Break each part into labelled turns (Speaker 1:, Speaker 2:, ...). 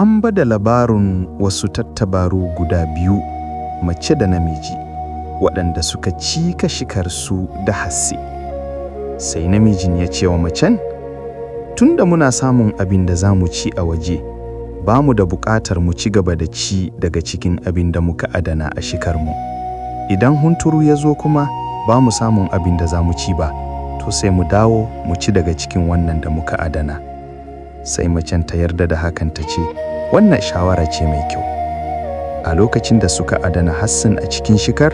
Speaker 1: An ba da labarin wasu tattabaru guda biyu, mace da namiji, waɗanda suka cika shikarsu da hatsi. Sai namijin ya ce wa macen, "Tun da muna samun abin da za mu ci a waje, ba mu da buƙatar mu ci gaba da ci daga cikin abin da muka adana a shikarmu. Idan hunturu ya zo kuma ba mu samun abin da za mu ci ba, to sai mu dawo mu ci daga cikin wannan da muka adana." Sai macen ta yarda da hakan ta ce, "Wannan shawara ce mai kyau." A lokacin da suka adana hatsin a cikin shikar,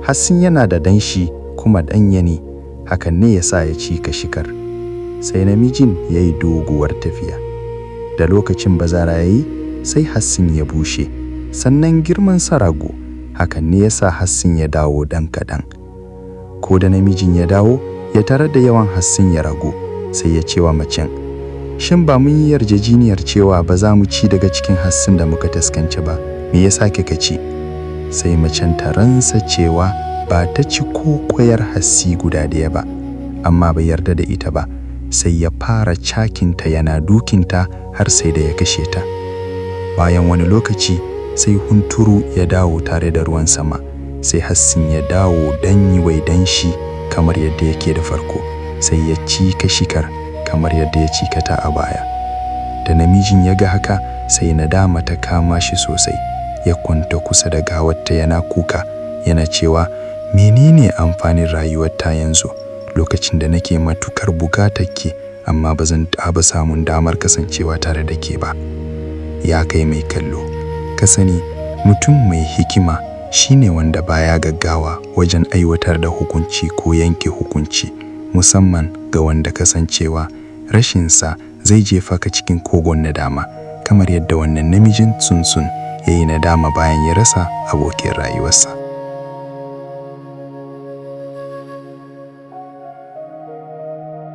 Speaker 1: hatsin yana da danshi kuma ɗanye ne, hakan ne ya sa ya cika shikar. Sai namijin ya yi doguwar tafiya. Da lokacin bazara ya yi, sai hatsin ya bushe, sannan girman sa ragu, hakan ne ya sa hatsin ya dawo ɗan kaɗan. Ko da namijin ya dawo, ya tarar da yawan hatsin ya ragu, sai ya ce wa macen, "Shin ba mun yi yarjejeniyar cewa ba za mu ci daga cikin hatsin da muka taskance ba, me yasa kika ci?" Sai macen ta rantse cewa ba ta ci ko ƙwayar hatsi guda ɗaya ba, amma bai yarda da ita ba, sai ya fara cakinta yana dukinta har sai da ya kashe ta. Bayan wani lokaci, sai hunturu ya dawo tare da ruwan sama, sai hatsin ya dawo danyi wai danshi kamar yadda yake da farko, sai ya cika shikar kamar yadda ya cika ta a baya. Da namijin ya ga haka, sai nadama ta kama shi sosai, ya kwanta kusa da gawarta yana kuka, yana cewa, "Menene amfanin rayuwata yanzu lokacin da nake matukar bukatar ki, amma ba zan taɓa samun damar kasancewa tare da ke ba?" Ya kai mai kallo, ka sani, mutum mai hikima shine wanda baya gaggawa wajen aiwatar da hukunci ko yanke hukunci, musamman ga wanda kasancewa rashinsa zai jefa ka cikin kogon nadama, kamar yadda wannan namijin tsuntsun ya yi nadama bayan ya rasa abokin rayuwarsa.